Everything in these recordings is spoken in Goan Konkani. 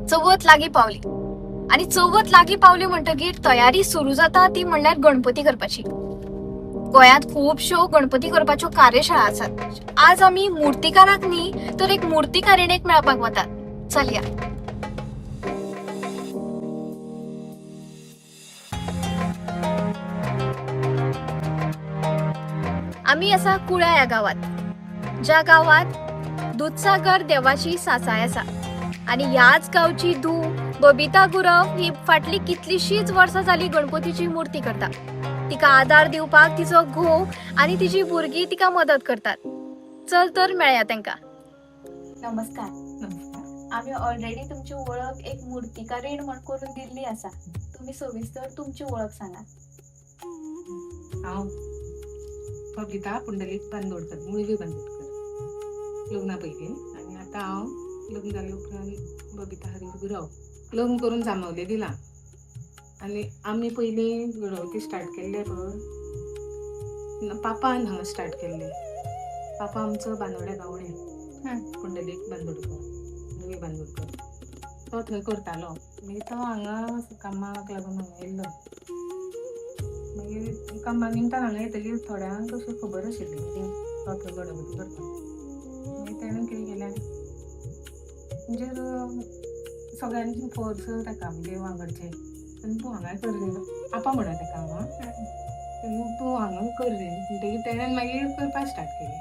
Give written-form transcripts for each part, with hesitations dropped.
चवथ लागीं पावली आनी चवथ लागीं पावली म्हणटकीर तयारी सुरू जाता ती म्हणल्यार गणपती करपाची. गोंयांत खुबश्यो गणपती करपाच्यो कार्यशाळा आसात. आज आमी मुर्तीकाराक न्ही तर एक मुर्तीकारिणेक मेळपाक वतात. चलया. आमी आसा कुळ्या ह्या गांवात, ज्या गांवात दुदसागर देवाची सासाय आसा आनी ह्याच गांवची धूव बबिता गुरव ही फाटली कितलीशीच वर्सां जाली गणपतीची मूर्ती करता. तिका आदार दिवपाक तिचो घोव आनी तिची भुरगीं तिका मदत करतात. चल तर मेळया तांकां. नमस्कार. नमस्कार. आमी ऑलरेडी तुमची वळख एक मुर्तीकारीण म्हण करून दिल्ली आसा. तुमी सविस्तर तुमची वळख सांगात. हांव बबिता पुंडलीक बांदोडकर, मुळवी बांदोडकर लग्ना पयलीं, आनी आतां हांव लग्न जाले उपरांत बबिता हरीश गुरव. लग्न करून जांबावले दिलां आनी आमी पयलीं गणपती स्टार्ट केल्ले पळय, पापान हांगा स्टार्ट केल्ले. पापा आमचो बांदोड्या गावणे, पुंडलीक बांदोडकर, मुळवी बांदोडकर, तो थंय करतालो. मागीर तो हांगा कामाक लागून हांगा येयल्लो. मागीर कामा निमतान हांगा येतकीर थोड्यांक अशें खबर आशिल्ली की तो थंय गणपती करता. मागीर तेणें कितें केलें, म्हणजे सगळ्यांची फोर्स ताका, म्हणजे वांगडचे, आनी तूं हांगाय कर रे आपा म्हणा ताका हांव, तूं हांगा कर रे. म्हणटकीर तेणें मागीर करपाक स्टार्ट केलें.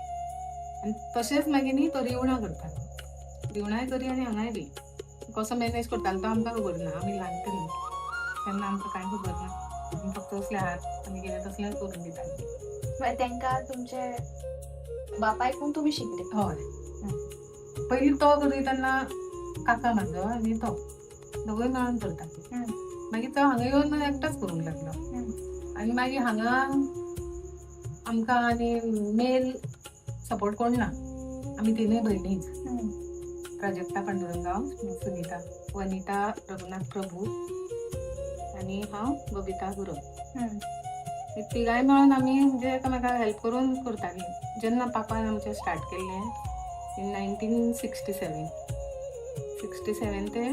आनी तशेंच मागीर न्ही तो रिवणां करतालो, रिवणाय करी आनी हांगाय बी कसो मॅनेज करतालो तो आमकां खबर ना. आमी ल्हान तरी तेन्ना आमकां कांय खबर ना, आमी फक्त असले हात आमी कितें तसलेंच करून दिताले. म्हळ्यार तांकां तुमचे बापायकून तुमी शिकले? हय, पयलीं तो करी तेन्ना काका म्हाजो आनी तो दोगूय मेळोन करताले. मागीर तो हांगा येवन एकटोच करूंक लागलो. आनी मागीर हांगा आमकां आनी मेल सपोर्ट कोण ना, आमी तिनूय भयणीच, प्राजक्ता पांडुरंगाव, सुनीता, वनिता रघुनाथ प्रभू आनी हांव बबिता गुरव. तिगांय मेळोन आमी म्हणजे एकामेकाक हेल्प करून करतालीं. जेन्ना पापान आमचें स्टार्ट केल्लें इन 1967, 67 ते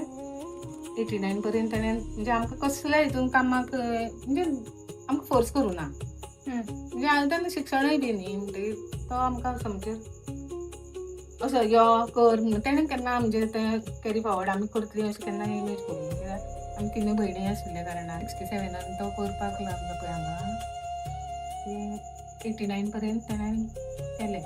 89 पर्यंत ताणें म्हणजे आमकां कसल्या हितून कामाक म्हणजे आमकां फोर्स करूं ना. म्हणजे हांवें तेन्ना शिक्षणूय बी न्ही, म्हणटकीर तो आमकां सामकें असो यो कर म्हणून तेणें केन्ना म्हणजे तें कॅरी फॉवर्ड आमी करतली अशें केन्ना इमेज करूं, कित्याक आमी तिनूय भयणी आशिल्ल्या कारणान. 67 तो करपाक लागलो पळय हांगा, ती 89 पर्यंत तेणें केलें.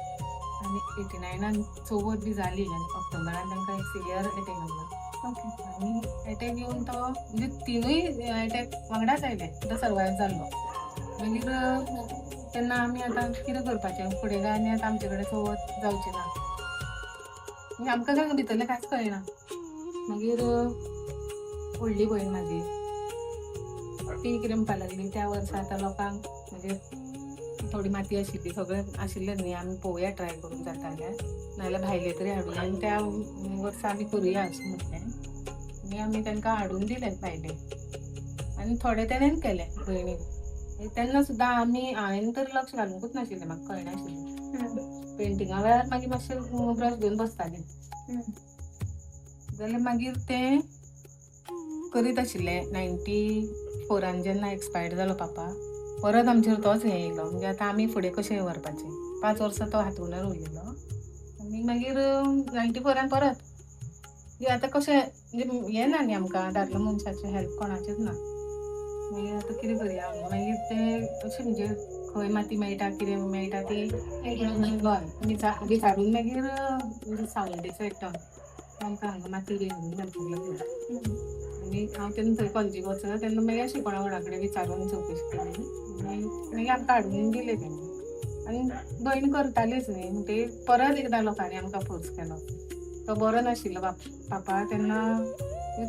आनी 89 चवथ बी जाली आनी ऑक्टोबरान तांकां एक सिवियर एटॅक आयलो. आनी एटॅक येवन तो म्हणजे तिनूय एटॅक वांगडाच आयले, तो सर्वायव जाल्लो. मागीर तेन्ना आमी आतां कितें करपाचें फुडें काय, आनी आतां आमचे कडेन चवथ जावची ना, म्हणजे आमकां काय भितरलें कांयच कळना. मागीर व्हडली भयण म्हाजी ती कितें म्हणपाक लागली, त्या वर्सा आतां लोकांक म्हणजे थोडी माती आशिल्ली, सगळें आशिल्लें न्ही, आमी पळोवया ट्राय करून जाता जाल्यार, नाजाल्यार भायले तरी हाडुया आनी त्या वर्सा आमी करुया अशें म्हटलें. आनी आमी तांकां हाडून दिले भायले आनी थोडे तेणेन केले भयणीन. तेन्ना सुद्दां आमी हांवें तर लक्ष घालुंकूच नाशिल्लें, म्हाका कळनाशिल्लें. पेंटिंगा वेळार मागीर मातशें ब्रश घेवन बसतालें जाल्यार मागीर तें करीत आशिल्लें. 94 जेन्ना एक्सपायर्ड जालो पापा, परत आमचेर तोच हें येयलो, म्हणजे आतां आमी फुडें कशें व्हरपाचें. 5 वर्सां तो हातरुणार उरलेलो आनी मागीर 94 परत म्हणजे आतां कशें, म्हणजे हें ना न्ही आमकां दादलो मनशाचें हेल्प कोणाचेंच ना. मागीर आतां कितें करया, मागीर तें अशें म्हणजे खंय माती मेळटा कितें मेळटा ती विचारून मागीर सावंडेचो एकटो आमकां हांगा माती बी हाडून घालपाक लागलो. आनी हांव तेन्ना थंय कॉलेजीक वचना तेन्ना मागीर अशें कोणा कोणा कडेन विचारून चवकशी केली आनी मागीर आमकां हाडून दिले तेणी. आनी भयण करतालीच न्ही, म्हणटकीर परत एकदां लोकांनी आमकां फोर्स केलो. तो बरो नाशिल्लो पापा तेन्ना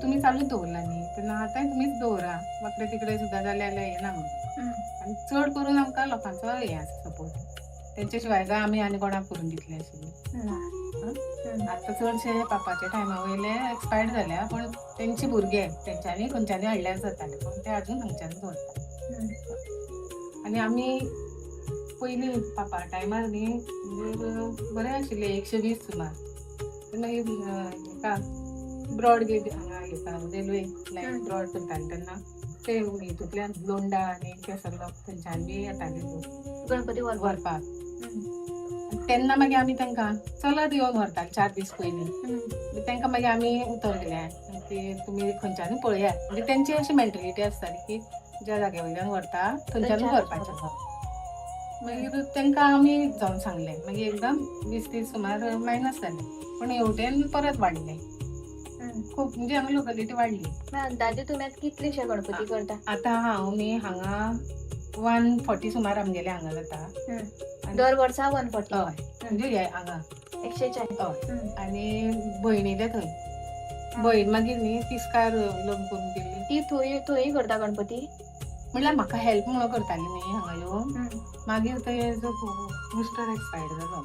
तुमी चालूच दवरला न्ही, तेन्ना आतांय तुमीच दवरा, वांकडे तिकडे सुद्दां जालें जाल्यार हें ना म्हणून. आनी चड करून आमकां लोकांचो हें आसा सपोर्ट, तेंच्या शिवाय काय आमी आनी कोणाक करून दितले आशिल्ले. आतां चडशे पापाच्या टायमा वयले एक्सपायर्ड जाल्या, पूण तेंचे भुरगे तेंच्यांनी खंयच्यांनी हाडल्यार जाताले, पूण ते अजून हांगच्यान दवरता. आनी आमी पयलीं पापा टायमार न्ही म्हणजे बरें आशिल्लें, 120 सुमार. मागीर एका ब्रॉड गेज हांगा घेता रेल्वे लायन ब्रॉड करताले तेन्ना ते हितूंतल्यान लोंडा आनी केसरलो थंयच्यान बी येताले लोक गणपती व्हरपाक. व्हरपाक. तेन्ना मागीर आमी तांकां चलत येवन व्हरताले 4 दीस पयलीं. तांकां मागीर आमी उतर दिलें की तुमी खंयच्यानूय पळयात, म्हणजे तेंची अशी मेंटलिटी आसताली की ज्या जाग्या वयल्यान व्हरता थंयच्यानूच व्हरपाचें. मागीर तांकां आमी जावन सांगलें, मागीर एकदम 20-30 सुमार मायनस जालें, पूण हेवटेन परत वाडलें खूब, म्हणजे हांगा लोकलिटी वाडली. अंदाजे तुमी आतां कितलेशे गणपती करता? आतां हांव न्ही हांगा 140 सुमार आमगेले हांगा जाता. दर वर्सा 140? हय, म्हणजे हे हांगा 140. हय. आनी भयणीले थंय, भयण मागीर न्ही तिस्कार लग्न करून गेल्ली. ती थंय थंय करता गणपती? म्हणल्यार म्हाका हेल्प म्हणून करताली न्ही हांगा येवन. मागीर ते जो मिस्टर एक्सपायर्ड जालो,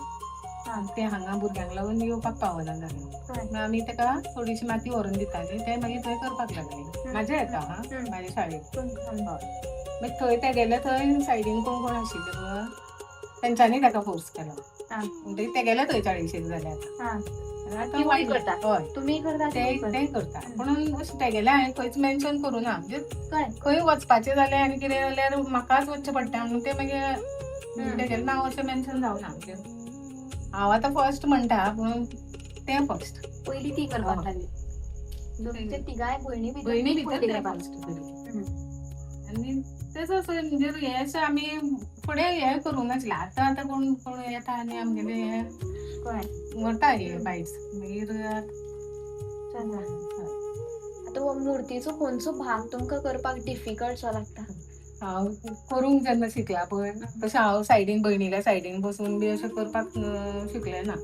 ते हांगा भुरग्यांक लागून येवपाक पावना जालें. मागीर आमी ताका थोडीशी माती व्हरून दिताली, ते मागीर थंय करपाक लागले. म्हाजे येता हा म्हाज्या शाळेक. मागीर थंय तेगेले थंय सायडीन कोण कोण आशिल्ले पळय तेंच्यांनी ताका फोर्स केलो, म्हणटकीर तेगेले थंय 40 जाले आतां. आतां करता. हय, तुमी करता ते करता, पूण अशें तेगेले हांवें खंयच मेन्शन करूं ना, म्हणजे खंय वचपाचें जालें आनी कितें जाल्यार म्हाकाच वचचें पडटा म्हणून ते मागीर तेगेलें नांव अशें मेन्शन जावना. म्हणजे हांव आतां फर्स्ट म्हणटा, पूण तें फर्स्ट पयलीं ती करपाक लागली. तुमचे तिगांय भयणी भयणी भितर तें फर्स्ट. आनी तेजो असो म्हणजे हें अशें आमी फुडें हें करूंक नासलें. आतां आतां कोण कोण येता आनी आमगेलें हें व्हरता हे बायट्स मागीर. आतां हो मुर्तीचो खंयचो भाग तुमकां करपाक डिफिकल्ट सो लागता? हांव करूंक जेन्ना शिकला पळय तशें हांव सायडीन भयणील्या सायडीन बसून बी अशें करपाक शिकलें ना,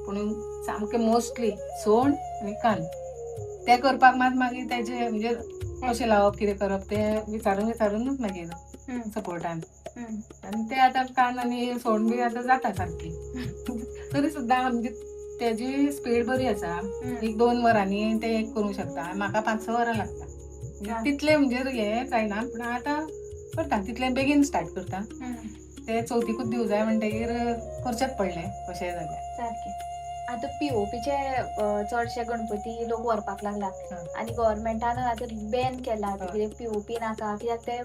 पूण सामकें मोस्टली सोण आनी कान ते करपाक मात मागीर तेजे म्हणजे कशें लावप कितें करप तें विचारून विचारूनच मागीर सपोर्टान. आनी ते आतां कान आनी सोण बी आतां जाता सारकी, तरी सुद्दां म्हणजे तेजी स्पीड बरी आसा. 1-2 वरांनी ते एक करूंक शकता, म्हाका 5-6 वरां लागता. तितलें म्हणजे हें जायना, पूण आतां करता तितलें बेगीन स्टार्ट करता. ते चवथीकूच दिवं जाय म्हणटकीर करचेंच पडलें कशेंय जाल्यार. सारकें. आतां पीओपीचे चडशे गणपती लोक व्हरपाक लागला आनी गव्हर्मेंटान आतां बॅन केला कितें पीओपी नाका, कित्याक ते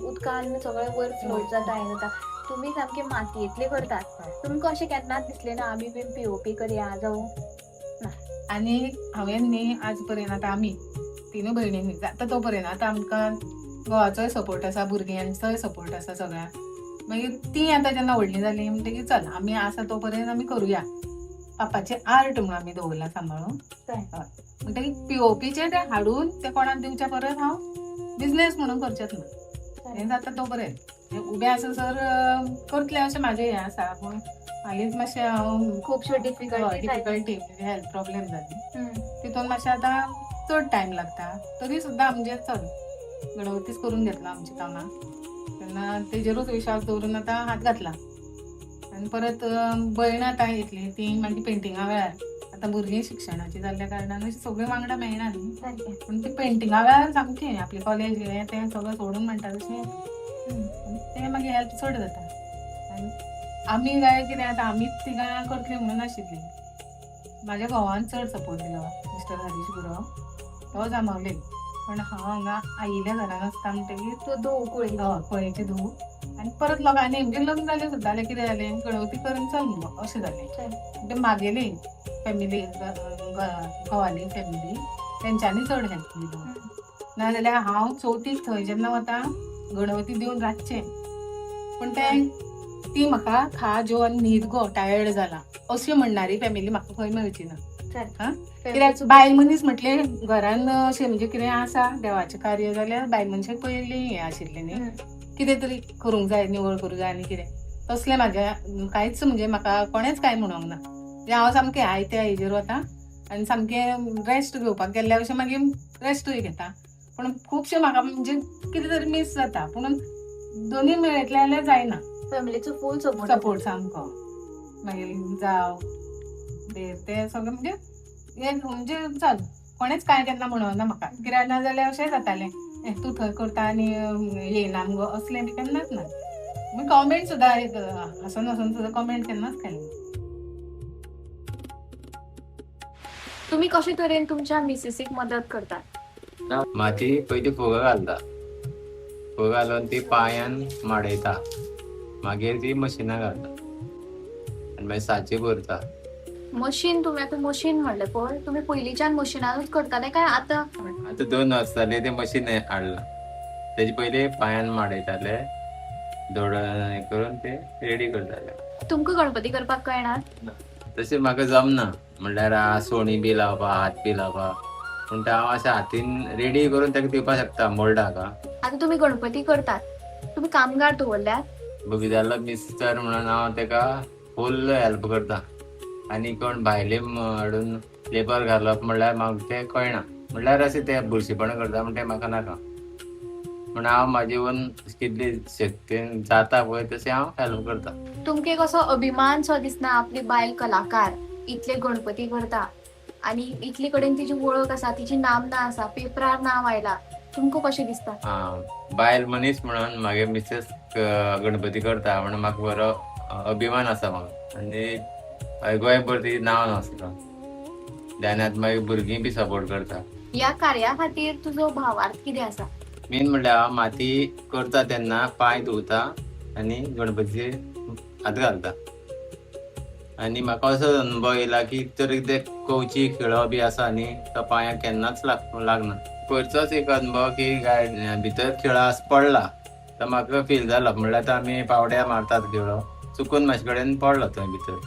उदकान सगळें वयर फ्लोट जाता हें जाता. तुमी सामके मातयेंतले करतात, तुमकां अशें केन्नाच दिसलें ना आमी बीन पीओपी करया जावं? आनी हांवें न्ही आज पर्यंत आतां आमी तिनूय भयणींनी जाता तो पर्यंत आतां आमकां घोवाचोय सपोर्ट आसा, भुरग्यांचोय सपोर्ट आसा सगळ्यांक. मागीर ती आतां जेन्ना व्हडलीं जालीं म्हणटकीर चल आमी आसा तो पर्यंत आमी करुया. पापाचें आर्ट म्हणून आमी दवरलां सांबाळून. म्हणटकीर पीओपीचें तें हाडून तें कोणाक दिवच्या परस हांव बिजनेस म्हणून करचेंच ना, हें जाता तो पर्यंत उबें आसा सर करतलें अशें म्हाजें हें आसा. पूण हालींच मातशें हांव खुबश्यो डिफिकल्टी, म्हणजे हेल्थ प्रॉब्लेम जाली, तितून मातशें आतां चड टायम लागता. तरी सुद्दां म्हणजे चल गणपतीच करून घेतला आमची कामां, तेन्ना तेजेरूच विश्वास दवरून आतां हात घातला. आनी परत भयण आतां येतली ती मागीर पेंटिंगा वेळार, आतां भुरगीं शिक्षणाची जाल्ल्या कारणान अशीं सगळीं वांगडा मेळना न्ही, पूण ती पेंटिंगा वेळार सामकें आपली कॉलेज हें तें सगळें सोडून म्हणटा तशें तें मागीर हेल्प चड जाता. आनी आमी काय कितें आतां आमीच तिगां करतलीं म्हणून नाशिल्लीं, म्हाज्या घोवान चड सपोर्ट दिलो, मिस्टर हरीश गुरव, तो जांबावले. पण हांव हांगा आईल्या घरान आसता म्हणटकीर तूं धूव कुळी, हय कुळेची धूव. आनी परत लोकांनी म्हणजे लग्न जालें सुद्दां जाल्यार कितें जालें गणपती करून चल मुगो अशें जालें. म्हणजे म्हागेली फॅमिली, घोवाली फॅमिली तेंच्यांनी चड हेल्प दिलो. नाजाल्यार हांव चवथीक थंय जेन्ना वता गणपती दिवन रातचें, पूण तें ती म्हाका खा जेवन न्हीद गो टायर्ड जाला अशी म्हणणारी फॅमिली म्हाका खंय मेळची ना. कित्याक बायल मनीस म्हटलें घरान अशें म्हणजे कितें आसा देवाचें कार्य जाल्यार बायल मनशाक पयलीं हें आशिल्लें न्ही, कितें तरी करूंक जाय, निवळ करूंक जाय आनी कितें तसलें म्हाज्या कांयच म्हणजे म्हाका कोणेंच कांय म्हणूंक ना. म्हणजे हांव सामकें आयत्या हेजेर वता आनी सामकें रेस्ट घेवपाक गेल्ल्या भशेन मागीर रेस्टूय घेता. पूण खुबशें म्हाका म्हणजे कितें तरी मीस जाता, पूण दोनूय मेळटलें जाल्यार जायना. फॅमिलीचो फूल सपोर्ट, सपोर्ट सामको. मागीर जाव देर ते सगळें म्हणजे एक म्हणजे चल कोणेंच कांय केन्ना म्हणना म्हाका, कित्याक ना जाल्यार अशें जातालें तूं थंय करता आनी येयना मुगो असलें बी केन्नाच ना. मागीर कॉमेंट सुद्दां एक हांसून हांसून सुद्दां कॉमेंट केन्नाच केलें. तुम्ही कशे तरेन तुमच्या मिसेसीक मदत करतात? ना, माती पयली फुगां घालता, फुगां घालून ती पांयान माडयता, मागीर ती मशिनां घालता आनी मागीर साची भरता. मशीन, तुम्ही आतां मशीन म्हणलें पळय, तुमी पयलींच्यान मशिनानूच करताले काय आतां? आतां 2 वर्स जाली ते मशीन हाडलां. तेजे पयलीं पांयान माडयताले, दोड हें करून ते रेडी करताले. तुमकां गणपती करपाक कळना? तशें म्हाका जमना, म्हणल्यार सोणी बी लावपा, हात बी लावपा, पूण ते हांव अशें हातीन रेडी करून ताका दिवपाक शकता मोल्डाक. आतां तुमी गणपती करतात, तुमी कामगार दवरल्यात? बबितालो मिस्टर म्हणून हांव ताका फूल हेल्प करता. आनी कोण भायले हाडून लेबर घालप म्हणल्यार म्हाका तें कळना, म्हणल्यार अशें ते बुरशेपणां करता म्हण तें म्हाका नाका. म्हण हांव म्हाजे ओन कितले शक्तीन जाता पळय तशें हांव हेल्प करता. तुमकां एक असो अभिमान सो दिसना आपली बायल कलाकार, इतले गणपती करता आनी इतले कडेन तिची वळख आसा, तिची नामना आसा, पेपरार नांव आयला, तुमकां कशें दिसता? बायल मनीस म्हणून म्हागे मिसेस गणपती करता म्हणून म्हाका बरो अभिमान आसा म्हाका. आनी गोंयभर तिजें नांव आसता. ध्यानात मागीर भुरगीं बी सपोर्ट करता. ह्या कार्या खातीर तुजो भावार्थ कितें आसा? मेन म्हणल्यार हांव माती करता तेन्ना पांय धुवता आनी गणपतीचे हात घालता. आनी म्हाका असो अनुभव येयला की तर ते कवची खिळो बी आसा न्ही, तो पांयाक केन्नाच लागना. पयरचोच एक अनुभव की भितर खिळो आस पडला तो म्हाका फील जालो, म्हणल्यार आतां आमी पावड्या मारतात, खिळो चुकून म्हाजे कडेन पडलो थंय भितर.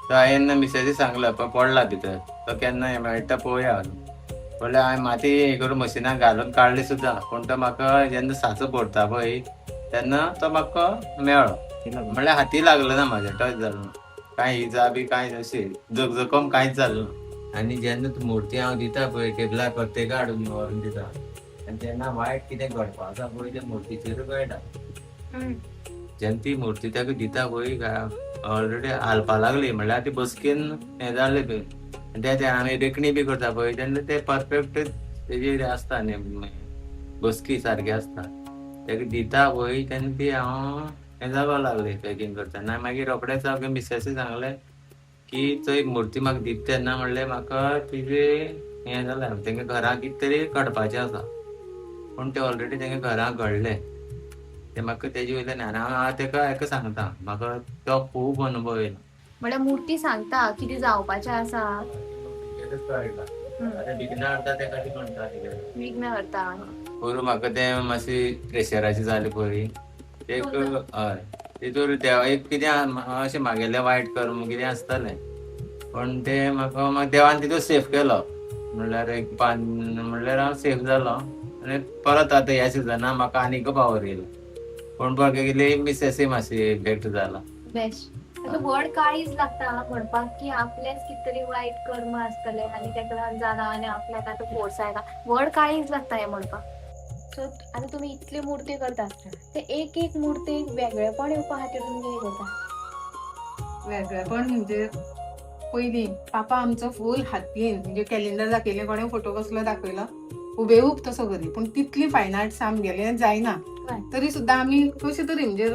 तो हांवें मिसेसीक सांगलो, पळय पडला भितर तो, केन्ना हें मेळटा पळोवया. म्हणल्यार हांवें माती हें करून मशिनाक घालून काडली सुद्दां, पूण तो म्हाका जेन्ना साचो भरता पळय तेन्ना तो म्हाका मेळ्ळो. म्हणल्यार हाती लागलो ना म्हाज्या, टच जालो ना कांय, इजा बी कांय अशी जखम कांयच जालो ना. आनी जेन्ना ती मुर्ती हांव दिता पळय टेबलार, प्रत्येका हाडून व्हरून दिता, आनी जेन्ना वायट कितें घडपा आसा पळय ते मुर्तीचेर कळटा. जेन्ना ती मुर्ती ताका दिता पळय, ऑलरेडी हालपा लागली, म्हणल्यार ती बसकेन हें जालें पळय, आनी ते आमी रेखणी बी करता पळय तेन्ना ते परफेक्ट तेजी आसता न्ही, बसकी सारकी आसता. ताका दिता पळय तेन्ना ती हांव हें जावपा लागली पॅकिंग करतना. मागीर रोखडेंच हांव मिसेसीक सांगलें की थंय मुर्ती म्हाका दिता तेन्ना म्हणलें म्हाका तिजें हें जालें, तेंगे घरां कितें तरी घडपाचें आसा, पूण तें ऑलरेडी तेंगे घरां घडलें, तें म्हाका तेजे वयल्यान. आनी हांव तेका एका सांगता, म्हाका तो खूब अनुभव येयला. म्हळ्यार मुर्ती सांगता कितें जावपाचें आसा. विघ्न हाडटा तेका ती म्हणटा. विघ्न करता. पोरूं म्हाका तें मातशें प्रेशराचें जालें पळय, एक हय तितूर देवा एक कितें अशें म्हागेलें वायट कर्म कितें आसतलें, पूण तें म्हाका मागीर देवान तितून सेफ केलो. म्हणल्यार एक पांच म्हणल्यार हांव सेफ जालो. आनी परत आतां ह्या सिजना म्हाका आनीक पावर येयलो, पूण पळय गेली मिसेसी मातशी इफेक्ट जाला. बेस्ट. आतां व्हड काळीज लागता म्हणपाक की आपलेंच कितें तरी वायट कर्म आसतलें आनी तेका लागून जाला आनी आपल्याक आतां फोर्स आयला. व्हड काळीज लागता हें म्हणपाक. सो आतां तुमी इतल्यो मुर्त्यो करतात, ते एक एक मुर्तीक वेगळेपण येवपा खातीर तुमी कितें करता? वेगळेपण म्हणजे पयलीं पापा आमचो फूल हातीन, म्हणजे कॅलेंडर दाखयलें, कोणें फोटो कसलो दाखयलो हुबेहूब तसो करी, पूण तितली फायन आर्ट्स आमगेलें जायना. तरी सुद्दां आमी कशें तरी म्हणजे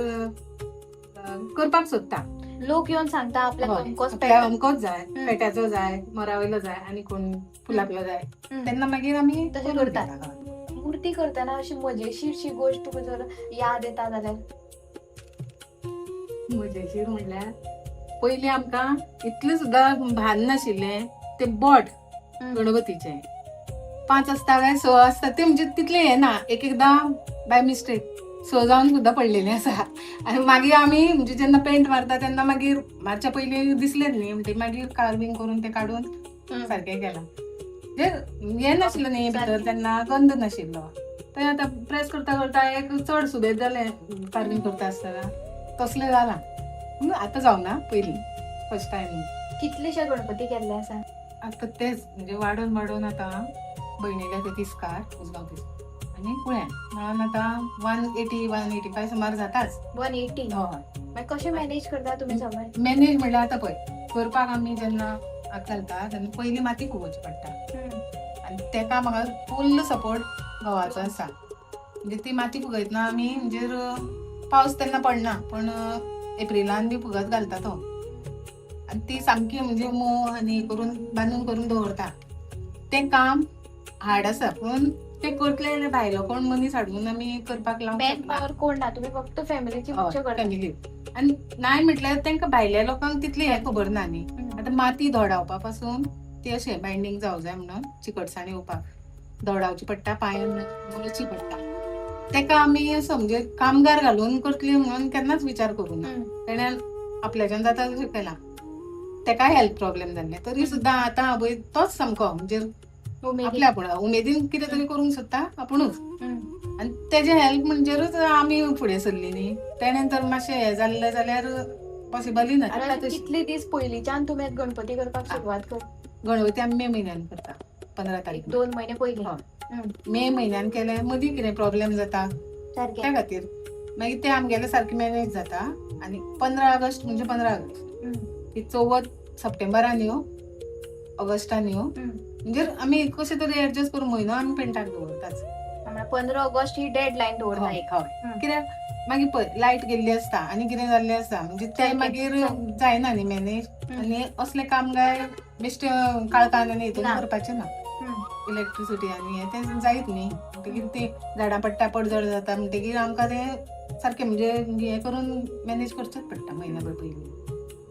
करपाक सोदता. लोक येवन सांगता आपल्याक अमकोच आपल्याक अमकोच जाय, पेट्याचो जाय, मोरावयलो जाय, आनी कोण फुलांतलो जाय, तेन्ना मागीर आमी तशें करतात. मुर्ती करतना अशी मजेशीरशी गोश्ट तुका जर याद येता जाल्यार? मजेशीर म्हणल्यार पयलीं आमकां इतलें सुद्दां भान नाशिल्लें, ते बोट गणपतीचे 5 आसता काय 6 आसता ते, म्हणजे तितलें हें ना. एक एकदां बाय मिस्टेक 6 जावन सुद्दां पडलेलें आसा. आनी मागीर आमी म्हणजे जेन्ना पेंट मारता तेन्ना मागीर मारच्या पयलीं दिसलें न्ही, म्हणटकीर मागीर कार्विंग करून तें काडून सारकें केलां. म्हणजे हें नाशिल्लें न्ही भितर, तेन्ना गंध नाशिल्लो. तें आतां प्रेस करता करता एक चड सुबेज जालें कार्विंग करता आसतना, तसलें जालां. पूण आतां जावना, पयलीं फर्स्ट टायम. कितलेशे गणपती केल्ले आसा? आतां तेच म्हणजे वाडोवन वाडोवन आतां भयणील्या ते तिस्कार, उजगांव तिस्कार आनी कुळ्यां मेळोन आतां 180, 185 सुमार जाताच. 180? हय. मागीर कशें मॅनेज करता तुमी सगळें? मॅनेज म्हणल्यार आतां पळय, करपाक आमी जेन्ना हात घालता तेन्ना पयलीं माती फुगोवची पडटा, आनी तेका म्हाका फूल सपोर्ट घोवाचो आसा. म्हणजे ती माती फुगयतना आमी म्हणजे पावस तेन्ना पडना, पूण एप्रिलान बी फुगत घालता तो, आनी ती सामकी म्हणजे मोव आनी करून बांदून करून दवरता. तें काम हार्ड आसा, पूण तें करतले जाल्यार भायलो कोण मनीस हाडून आमी करपाक लावंक मॅन शकना. पावर कोण ना, तुम्ही फक्त फॅमिलीची मुख्य करता. फॅमिली आनी नाय म्हटल्यार तांकां भायल्या लोकांक तितलें हें खबर ना न्ही. आतां माती धोडावपा पासून ती अशें बायंडींग जावं जाय म्हणून चिकटसाण येवपाक धोडावची पडटा, पांयान मोडची पडटा. तेका आमी समजे कामगार घालून करतली म्हणून केन्नाच विचार करूं ना. तेणें आपल्याच्यान जाता तशें केलां. तेकाय हेल्थ प्रॉब्लेम जाल्ले तरी सुद्दां आतां आवय तोच सामको म्हणजे उमेदीन. आपल्या आपूण उमेदीन कितें तरी करूंक सोदता आपुणूच. आनी तेजें हेल्प म्हणजेरूच आमी फुडें सरली न्ही. तेणें तर मातशें हें जाल्लें जाल्यार पॉसिबलय ना. आता तशी कितले दीस पयलींच्यान तुमी गणपती करपाक सुरवात कर? गणपती आमी मे म्हयन्यान करता, 15 तारीख. 2 म्हयने पयलीं. हय. मे म्हयन्यान केले, मदीं कितें प्रॉब्लेम जाता सारकें. त्या खातीर मागीर ते आमगेले सारकें मॅनेज जाता. आनी 15 ऑगस्ट म्हणजे 15 ऑगस्ट ती चवथ सप्टेंबरान येवं ऑगस्टान येवं म्हणजे आमी कशें तरी एडजस्ट करून म्हयनो आमी पेंटाक दवरताच. 15 ऑगस्ट ही डेड लायन दवरता हय एक. हय. कित्याक मागीर पळय लायट गेल्ली आसता आनी कितें जाल्लें आसता म्हणजे ते सारकें. मागीर जायना न्ही मॅनेज. आनी असलें काम काय बेश्टें काळखान आनी हितून ना. करपाचें ना. इलेक्ट्रिसिटी आनी हें तें जायत न्ही म्हणटगीर ती झाडां पडटा, पडझड जाता म्हणटगीर आमकां तें सारकें म्हणजे हें करून मॅनेज करचेंच पडटा. म्हयन्याभर पयलीं,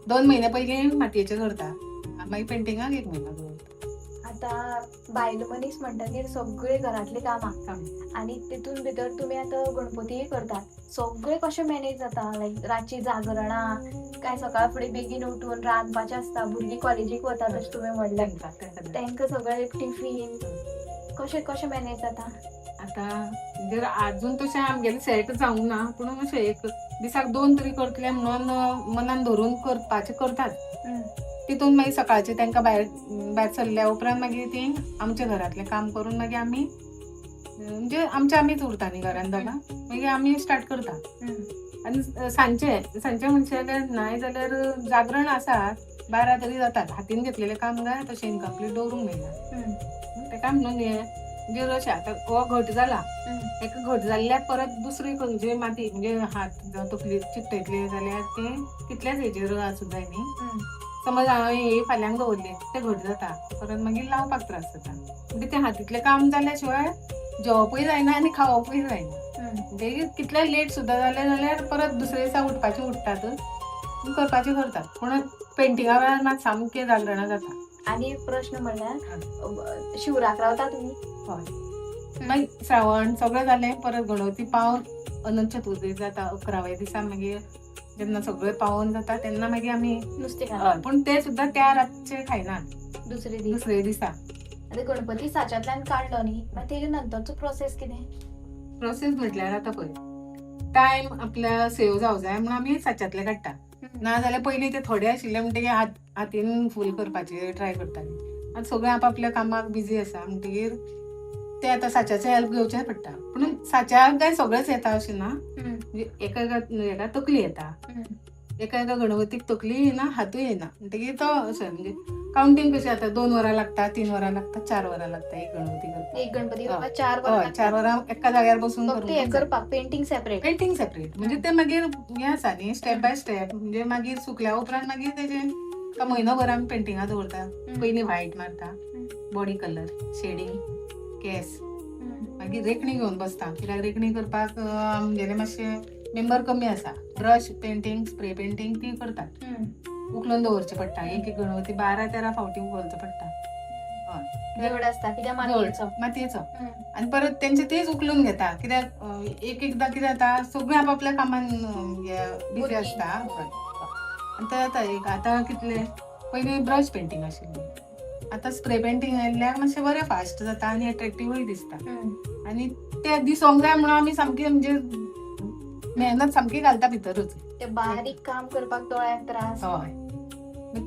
2 म्हयने पयलीं मातयेचें करता, मागीर पेंटिंगाक 1 म्हयनो दवरता. आतां बायल मनीस म्हणटगीर सगळीं घरांतलीं कामां काम. आनी तितून भितर तुमी आतां गणपतीय करतात, सगळें कशें मॅनेज जाता? लायक रातची जागरणां काय सकाळ फुडें बेगीन उठून रांदपाचें आसता, भुरगीं कॉलेजीक वता तशें तुवें म्हणलें, तांकां तें सगळें. तांकां सगळें टिफीन कशें कशें मॅनेज जाता? आतां म्हणजे आजून तशें आमगेलें सेट जावंक ना, पूण अशें एक दिसाक 2 तरी करतलें म्हणून मनान धरून करपाचें करतात. तितून मागीर सकाळचें तांकां भायर भायर सरल्या उपरांत मागीर तीं आमच्या घरांतलें काम करून मागीर आमी म्हणजे आमच्या आमीच उरता न्ही घरान दोगां, मागीर आमी स्टार्ट करता. आनी सांजचें सांजचें म्हणशें जाल्यार नाय जाल्यार जागरण आसा, 12 तरी जातात. हातीन घेतलेलें काम काय तशें इनकम्प्लीट दवरूंक मेळना तेका म्हणून हें म्हणजे अशें आतां हो घट जाला, एका घट जाल्ल्याक परत दुसरी खंयची माती म्हणजे हात जावं तकली चिकटयतले जाल्यार तें तितल्याच हेजेर आसूं जाय न्ही. समज हांवें ही फाल्यांक दवरली तें घट जाता, परत मागीर लावपाक त्रास जाता. म्हणजे तें हातींतलें काम जाल्या शिवाय जेवपूय जायना आनी खावपूय जायना. म्हणजे कितलें लेट सुद्दां जालें जाल्यार परत दुसरे दिसा उठपाचें उठटात, करपाचें करतात, पूण पेंटिंगा वेळार मात सामकें जागरणां जाता. आनी एक प्रश्न म्हणल्यार शिवराक रावता तुमी? हय. मागीर श्रावण सगळें जालें परत गणपती पावन अनंत चतुर्थी जाता 11व्या दिसा. मागीर जेन्ना सगळें पावन जाता तेन्ना मागीर आमी नुस्तें खाता? हय, पूण ते सुद्दां त्या रातचे खायनात, दुसरे दीस. दुसरे दिसा. आतां गणपती साच्यातल्यान काडलो न्ही, मागीर तेजे नंतरचो प्रोसेस कितें? प्रोसेस म्हटल्यार आतां पळय टायम आपल्या सेव जावं जाय म्हणून आमी साच्यातले काडटा, ना जाल्यार पयलीं ते थोडे आशिल्ले म्हणटगीर हातीन फूल करपाचे ट्राय करताले. आतां सगळे आपापल्या कामाक बिजी आसा म्हणटगीर ते आतां साच्याचो हेल्प घेवचें पडटा. पूण साच्याक काय सगळेंच येता अशें ना, म्हणजे एका एका हेका तकली येता, एका एका गणपतीक तकली येना, हातूय येना, म्हणटगीर तो अशें म्हणजे कावंटींग कशें जाता, 2 वरां लागता, 3 वरां लागता, 4 वरां लागता एक गणपती करपाक. एक गणपती करपाक 4 वरां हय, 4 वरां एका जाग्यार बसून फक्त हें करपाक, पेंटींग सेपरेट. पेंटींग सेपरेट म्हणजे ते मागीर हें आसा न्ही स्टेप बाय स्टेप. म्हणजे मागीर सुकल्या उपरांत मागीर तेजें म्हयनोभर आमी पेंटिंगा दवरता. पयलीं व्हायट मारता, बॉडी कलर, शेडींग, केस, मागीर रेखणी घेवन बसता. कित्याक रेखणी करपाक आमगेले मातशे मेंबर कमी आसा. ब्रश पेंटींग, स्प्रे पेंटींग ती करतात, उखलून दवरचें पडटा. एक एक गणपती 12-13 फावटी उखलचो पडटा. हय, जड आसता कित्याक मातयेचो. मातयेचो. आनी परत तेंचे तेच उखलून घेता, कित्याक एक एकदां कितें जाता सगळें आपापल्या कामान बिजी आसता. आनी ते जाता एक आतां कितले पयलीं ब्रश पेंटींग आशिल्ली, आतां स्प्रे पेंटींग आयिल्ल्याक मातशें बरें फास्ट जाता आनी एट्रेक्टिवूय दिसता. आनी ते दिसोंक जाय म्हणून आमी सामकी म्हणजे मेहनत सामकी घालता भितरूच. ते बारीक काम करपाक दोळ्यांक त्रास. हय,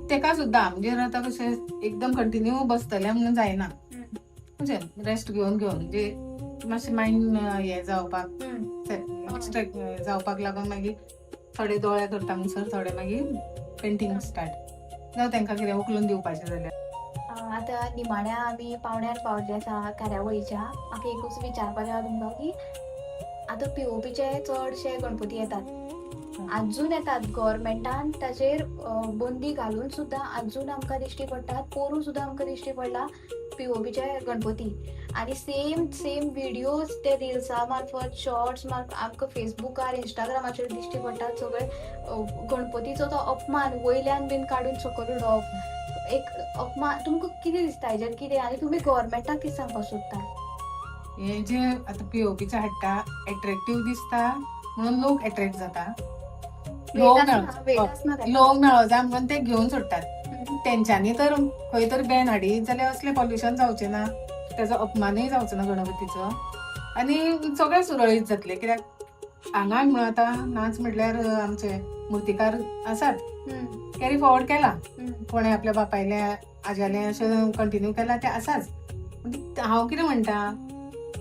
तेका सुद्दां म्हणजे आतां कशें एकदम कंटिन्यू बसतलें म्हणून जायना, म्हणजे रेस्ट घेवन घेवन म्हणजे मातशें मायंड हें जावपाक जावपाक लागून मागीर थोडे दोळे करता म्हणसर थोडे मागीर पेंटींग स्टार्ट जावं तांकां कितें उखलून दिवपाचें जाल्यार. आतां निमाण्या आमी पावण्यार पावल्ले आसा कार्यावळीच्या. म्हाका एकूच विचारपाचें आहा तुमकां की आतां पीओपीचे चडशे गणपती येतात, आजून येतात, गव्हर्मेंटान ताचेर बंदी घालून सुद्दां आजून आमकां दिश्टी पडटात, पोरूं सुद्दां आमकां दिश्टी पडला. पीओपीचे गणपती आनी सेम सेम व्हिडियोज ते रिल्सा मार्फत, शॉर्ट्स मार्फत आमकां फेसबुकार, इंस्टाग्रामाचेर दिश्टी पडटात. सगळे गणपतीचो तो अपमान, वयल्यान बीन काडून सकयल उडोवप एक अपमान. तुमकां कितें दिसता हेजेर कितें आनी तुमी गव्हर्मेंटाक कितें सांगपाक सोदता? हे जे आतां पीओपीचे हाडटा, एट्रेक्टीव दिसता म्हणून लोक एट्रॅक्ट जाता. लोक वेट आसना, वेट आसना ताका. लोक मेळो जाय म्हणून ते घेवन सोडटात. तेंच्यांनी तर खंय तर बॅन हाडीत जाल्यार असलें पॉल्युशन जावचें ना, तेजो अपमानूय जावचो ना गणपतीचो आनी सगळें सुरळीत जातलें. कित्याक हांगा म्हणून आतां नाच म्हटल्यार आमचे मुर्तीकार आसात, कॅरी फॉरवर्ड केला कोणें आपल्या बापायलें, आज्यालें अशें कंटिन्यू केलां, तें आसाच. म्हणजे हांव कितें म्हणटा,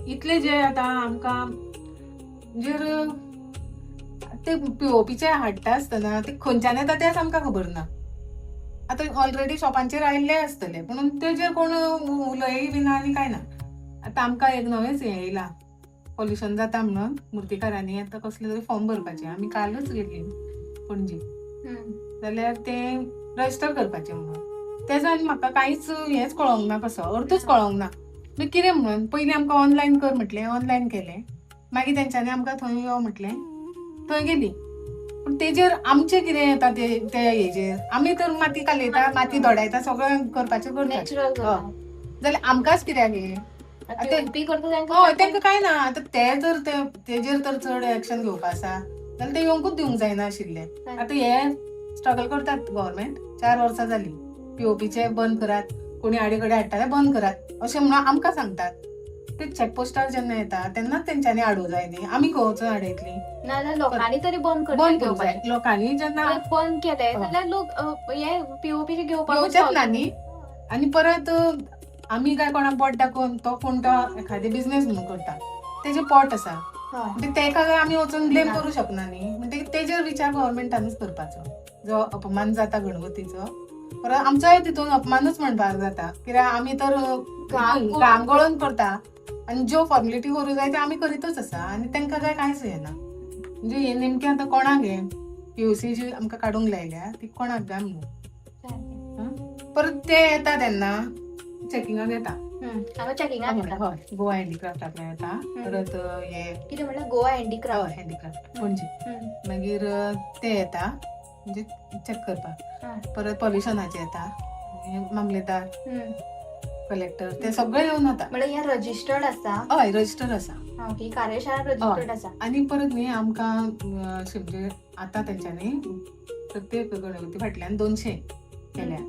इतले जे आतां आमकां जर ते पीओपीचे हाडटा आसतना ते खंयच्यान येता तेंच आमकां खबर ना. आतां ऑलरेडी शॉपांचेर आयिल्ले आसतले, पूण तेजेर कोण उलयय बी ना आनी कांय ना. आतां आमकां एक नवेंच हें येयलां, पॉल्युशन जाता म्हणून मुर्तीकारांनी आतां कसले तरी फॉर्म भरपाचे. आमी कालच गेल्ली पणजे, जाल्यार ते रजिस्टर करपाचें म्हणून. तेजो आनी म्हाका कांयच हेंच कळोंक ना, कसो अर्थूच कळोंक ना. मागीर कितें म्हणून पयलीं आमकां ऑनलायन कर म्हटलें, ऑनलायन केलें. मागीर तेंच्यांनी आमकां थंय यो म्हटलें, थंय गेली. पूण तेजेर आमचें कितें येता ते ते हेजेर आमी तर माती कालयता, माती धोडायता, सगळें करपाचें करता, नॅचरल. जाल्यार आमकांच कित्याक हें? पीओपी करता तांकां. हय, तांकां कांय ना. आतां ते जर ते तेजेर तर चड एक्शन घेवपा आसा जाल्यार ते येवंकूच दिवंक जायना आशिल्लें. आतां हे स्ट्रगल करतात गव्हर्मेंट, 4 वर्सां जाली, पीओपीचे बंद करात, कोणी आडे कडेन हाडटा ते बंद करात अशें म्हणून आमकां सांगतात. ते चॅकपोस्टार जेन्ना येता तेन्नाच तेंच्यांनी हाडूं जाय न्ही, आमी खंय वचून हाडयतली? नाजाल्यार लोकांनी तरी बंद बंद करचें, करूंक जाय लोकांनी जेन्ना. जर बंद केलें जाल्यार लोक हे पीओपी घेवपाक घेवचेच ना न्ही. आनी परत आमी काय कोणाक बोट दाखोवन तो कोण तो एखादे बिजनेस म्हणून करता, तेजें पोट आसा, म्हणजे तेका काय आमी वचून ब्लेम करूं शकना न्ही. म्हणटकीर तेजेर विचार गव्हर्मेंटानूच करपाचो. जो अपमान जाता गणपतीचो, परत आमचोय तितून अपमानूच म्हणपाक जाता, कित्याक आमी तर घाम घाम गळोवन करता आनी ज्यो फॉर्मेलिटी करूं जाय ते आमी करीतच आसा आनी तांकां काय कांयच येना. म्हणजे हे नेमकें आतां कोणाक हें पीओसी जी आमकां काडूंक लायल्या ती कोणाक काय म्हणून. परत ते येता तेन्ना चॅकिंगाक येता. हांगा चॅकिंगाक येता. हय, गोवा हँडिक्राफ्टांतल्यान येता. परत हे कितें म्हणल्यार गोवा हँडीक्राफ्ट? हँडिक्राफ्ट पणजी. मागीर ते येता म्हणजे चॅक करपाक. परत पॉल्युशनाचे येता, मामलेदार, कलेक्टर, ते सगळे येवन वता. म्हळ्यार हें रजिस्टर्ड आसा? हय, रजिस्टर आसा. ओके, कार्यशाळा रजिस्टर्ड आसा. आनी परत न्ही आमकां अशें म्हणजे आतां तेंच्यांनी प्रत्येक गणपती फाटल्यान 200 केल्या.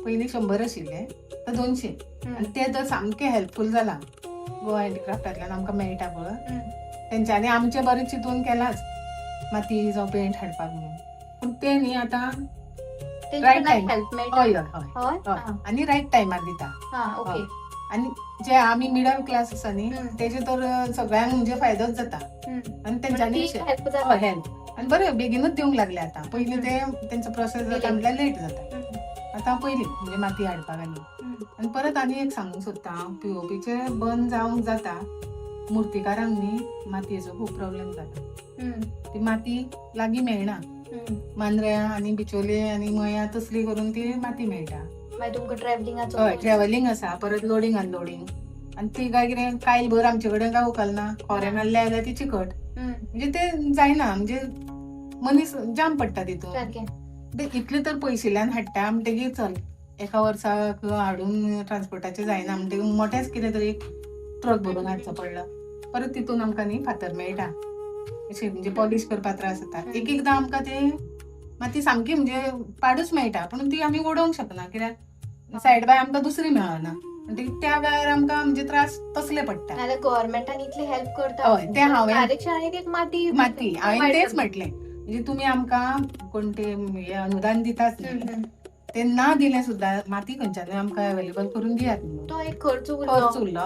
पयलीं 100 आशिल्ले, आतां 200. आनी ते तर सामकें हेल्पफूल जालां, गोवा हँडिक्राफ्टांतल्यान आमकां मेळटा पळय. तेंच्यांनी आमचें बरें चिंतून केलांच, माती जावं पेंट हाडपाक म्हणून. पूण ते न्ही आतां तेंच्या Right time. Help मेळटा? हय हय हय. हय. हय, आनी रायट टायमार दिता. हा, ओके. आनी जे आमी मिडल क्लास आसा न्ही, तेजे तर सगळ्यांक म्हणजे फायदोच जाता. आनी तेंच्यांनी हेल्प जाता. हेल्प आनी बरें बेगीनूच दिवंक लागले आतां. पयलीं ते तेंचो प्रोसेस जाता म्हटल्यार लेट जाता. आतां पयलीं म्हणजे माती हाडपाक. आनी आनी परत आनी एक सांगूंक सोदता हांव, पीओपीचे बंद जावंक जाता, मुर्तीकारांक न्ही मातयेचो खूब प्रॉब्लेम जाता. ती माती लागीं मेळना. मांद्र्या आनी बिचोले आनी मया तसली करून ती माती मेळटा. मागीर तुमकां ट्रॅव्हलिंगाचो हय, ट्रॅव्हलिंग आसा, परत लोडींग अनलोडींग आनी ती काय कितें कायल भर आमचे कडेन काय उखलना, खोरें मारलें जाल्यार ती चिकट, म्हणजे ते जायना, म्हणजे मनीस जाम पडटा तितून. सारकें. ते इतले तर पयशिल्ल्यान हाडटा म्हणटगीर चल एका वर्साक हाडून ट्रान्सपोर्टाचें जायना म्हणटगीर मोठेच कितें तरी ट्रक भरून हाडचो पडलो. परत तितून आमकां न्ही फातर मेळटा, अशें म्हणजे पॉलिश करपाक त्रास जाता. एक एकदां आमकां ते माती सामकी म्हणजे पाडूच मेळटा, पूण ती आमी उडोवंक शकना, कित्याक सायड बाय आमकां दुसरी मेळना. म्हणटगीर त्या वेळार आमकां म्हणजे त्रास तसले पडटा. नाजाल्यार गव्हर्मेंटान इतली हेल्प करता. हय, तें हांवें कार्यशाळेक एक माती माती हांवें तेच म्हटलें, म्हणजे तुमी आमकां कोण ते हे अनुदान दितात न्ही, ते ना दिलें सुद्दां माती खंयच्यानूय आमकां अवेलेबल करून दियात म्हणून. तो एक खर्च उरलो. खर्च उरलो.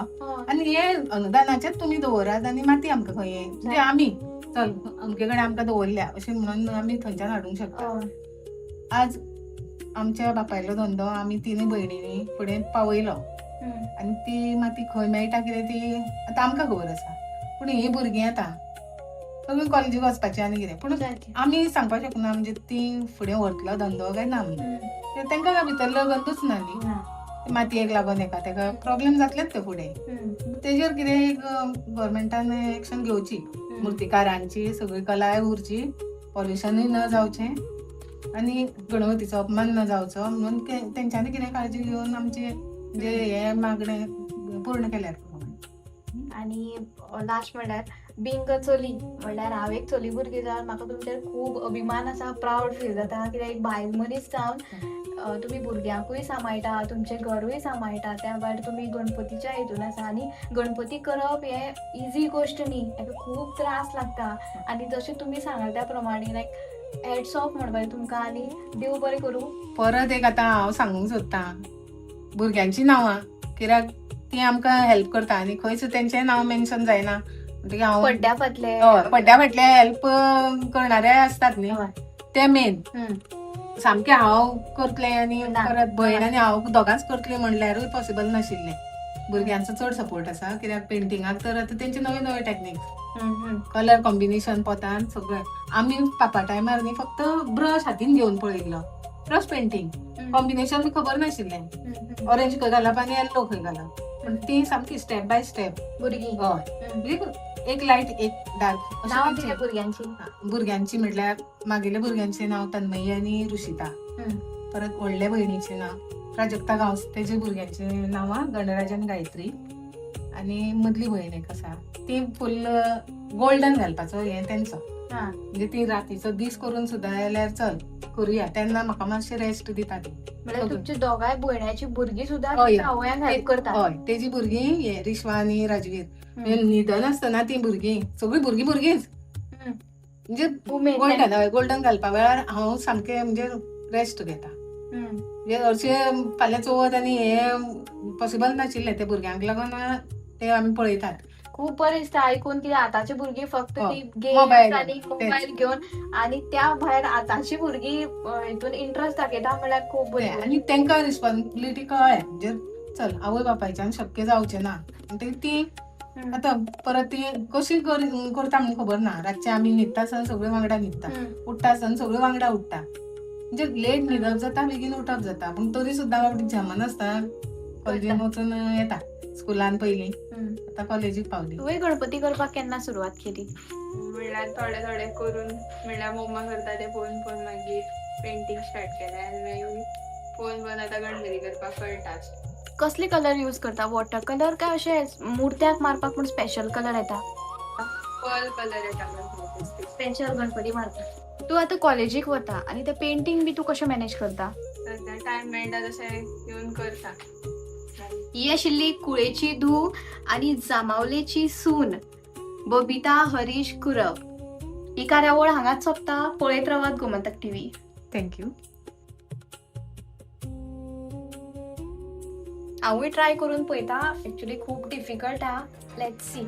आनी हे अनुदानाचेच तुमी दवरात आनी माती आमकां खंय म्हणजे आमी चल अमके कडेन आमकां दवरल्या अशें म्हणून आमी थंयच्यान हाडूंक शकता. आज आमच्या बापायलो धंदो आमी तिनूय भयणींनी फुडें पावयलो आनी ती माती खंय मेळटा कितें ती आतां आमकां खबर आसा. पूण हीं भुरगीं आतां सगळीं कॉलेजीक वचपाचीं आनी कितें, पूण आमी सांगपाक शकना म्हणजे ती फुडें व्हरतलो धंदो काय ना म्हणून. तांकां काय भितर लगनूच ना न्ही. मातयेक लागून हेका तेका प्रॉब्लेम जातलेच ते फुडें. तेजेर कितें एक गव्हर्मेंटान एक्शन घेवची, मुर्तीकारांची सगळी कलाय उरची, पॉल्युशनूय न जावचें आनी गणपतीचो अपमान न जावचो म्हणून तेंच्यांनी कितें काळजी घेवन आमचे म्हणजे हे मागणें पूर्ण केल्यार पुरो. आनी लास्ट म्हणल्यार बींग अ चली, म्हणल्यार हांव एक चली भुरगें जावन म्हाका तुमचेर खूब अभिमान आसा, प्रावड फील जाता, कित्याक एक बायल मनीस जावन तुमी भुरग्यांकूय सांबाळटा, तुमचें घरूय सांबाळटा, त्या भायर तुमी गणपतीच्या हितून आसा. आनी गणपती करप हें इजी गोश्ट न्ही, हेका खूब त्रास लागता. आनी जशें तुमी सांगला त्या प्रमाणे लायक हॅट्स ऑफ म्हणपाचें तुमकां आनी देव बरें करूं. परत एक आतां हांव सांगूंक सोदतां भुरग्यांची नांवां, कित्याक ती आमकां हेल्प करता आनी खंयच तेंचें नांव मेन्शन जायना म्हणटकीर हांव पड्ड्या फाटले. हय, पड्ड्या फाटले हेल्प करणारे आसतात न्ही, ते मेन. सामकें हांव करतलें आनी ना. परत भयण आनी हांव दोगांच करतलें म्हणल्यारूय पॉसिबल नाशिल्लें. भुरग्यांचो चड सपोर्ट आसा, कित्याक पेंटिंगाक तर आतां तेंचे नवे नवे टॅक्निक्स, कलर कॉम्बिनेशन पोतान सगळें. आमी पापा टायमार न्ही फक्त ब्रश हातीन घेवन पळयल्लो, ब्रश पेंटींग, कॉम्बिनेशन बी खबर नाशिल्लें, ऑरेंज खंय घालप आनी येल्लो खंय घालप. पण ती सामकी स्टेप बाय स्टेप. भुरगीं. हय, म्हणजे एक लायट एक डार्क. नांव कितें भुरग्यांची? भुरग्यांची म्हटल्यार मागेल्या भुरग्यांचें नांव तन्मयी आनी ऋषिता. परत व्हडल्या भयणीचें नांव प्राजक्ता गांवस, तेजे भुरग्यांचें नांवां गणराज आनी गायत्री. आनी मदली भयण एक आसा, ती फुल्ल गोल्डन घालपाचो हें तेंचो. म्हणजे ती रातीचो दीस करून सुद्दां जाल्यार चल करुया, तेन्ना म्हाका मातशें रेस्ट दिता ती. म्हळ्यार तुमच्या दोगांय भयण्याची भुरगीं सुद्दां हय. तुमच्या आवयांक हेल्प करतात. हय, तेजी भुरगीं हे रिश्वा आनी राजवीर. म्हणजे न्हिदनासतना ती भुरगीं सगळीं भुरगीं भुरगींच म्हणजे उमेद. गोल्डन, हय, गोल्डन घालपा वेळार हांव सामकें म्हणजे रेस्ट घेता. म्हणजे हरशें फाल्यां चवथ आनी हे पॉसिबल नाशिल्लें, ते भुरग्यांक लागून ते आमी पळयतात. खूब बरें दिसता आयकून की आतांची भुरगीं फक्त हय. ती गेम्स मोबायल. आनी मोबायल घेवन, आनी त्या भायर आतांची भुरगीं हितून इंट्रस्ट दाखयता म्हळ्यार खूब ते बरी. आनी तांकां रिस्पॉन्सिबिलिटी कळ्ळें, म्हणजे चल आवय बापायच्यान शक्य जावचें ना म्हणटकीर ती आतां परत ती कशी करता म्हणून खबर ना. रातचे आमी न्हिदता आसतना सगळीं वांगडा न्हिदता, उठ्ठा आसतना सगळीं वांगडा उठ्ठा. म्हणजे लेट न्हिदप जाता, बेगीन उठप जाता, पूण तरी सुद्दां बाबडी जमनासतना कॉलेजीन वचून येता. स्कुलान पयलीं, आतां कॉलेजीक पावली. तुवें गणपती करपाक केन्ना सुरवात केली? म्हणल्यार थोडे थोडे करून, म्हणल्यार मम्मा करता ते पळोवन पळोवन मागीर पेंटींग स्टार्ट केलें आनी मागीर पळोवन पळोवन आतां गणपती करपाक कळटा. कसले कलर यूज करता? वॉटर कलर काय अशे मुर्त्याक मारपाक म्हूण स्पेशल कलर येता? पर्ल कलर येता गणपती. स्पेशल गणपती मारपाक. तूं आतां कॉलेजीक वता आनी ते पेंटींग बी तूं कशें मॅनेज करता? सद्या टायम मेळटा तशें येवन करता. ही आशिल्ली कुळेची धूव आनी जामावलेची सून बबिता हरीश कुरव. ही कार्यावळ हांगाच सोंपता. पळयत रावात गोमंतक टीव्ही. Thank you. हांवूय ट्राय करून पळयता. एक्चुली खूब डिफिकल्ट आहा. Let's see.